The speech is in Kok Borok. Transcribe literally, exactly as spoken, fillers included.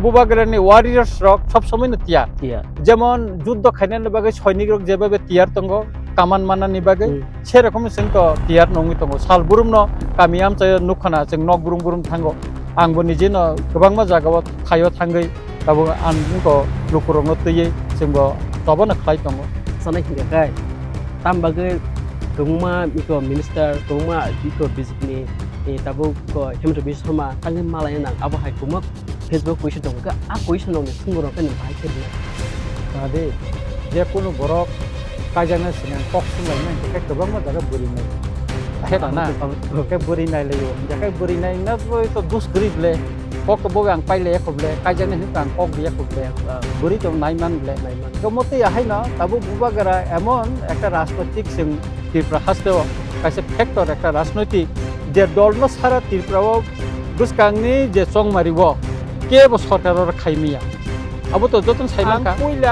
Bubagrani warriors rok sob somoi no tiyar. Tiyar. Jemon juddo khainani bagwi soinik rok jebabe tiyar tongo, kaman manani bagwi, Hmm. serokom chwng to tiyar nongwi tongo. Sal burum no kami amchaio nukhana chwng nok burum burum thango. Ang bo nije no kwbangma jaga o thaio thangwi tabuk ang bo lukurok no twiwi chwng bo tobo no khlai tongo. Sanai hingka kai, tam bagwi kwbangma iko minister, kwbangma iko B J P ni, eh, tabuk ko Himanta Biswa Sarma tangwi malai nang abo hai kwbangma Facebook kuisa tongo, khe a kuisa nokni swngo rok khe nwng bahai khe rwnai. Nadi, je kunu borok kaijaknai swnang kok swnglainai, hwnkhe kwbangma jaga bwrwi nai. Ahera na, khe bwrwi nai laio, hwnkhe bwrwi nai na bwrwi to dus kwrwi ble, kok to bo ang pai laiya kho ble, kaijaknai hwnkhe ang kok diya kho ble, bwrwi to nai man ble. Nai man. Khe omo twi ahai no, tabuk Bubagra emon ekta rajnoitik chwng Tripura haste o kaisa factor ekta rajnoitik je dol no sara Tripura o bwskang ni je chongmari o kebo sorkar o khai maya. Abo to joto no sai mankha. Ang puila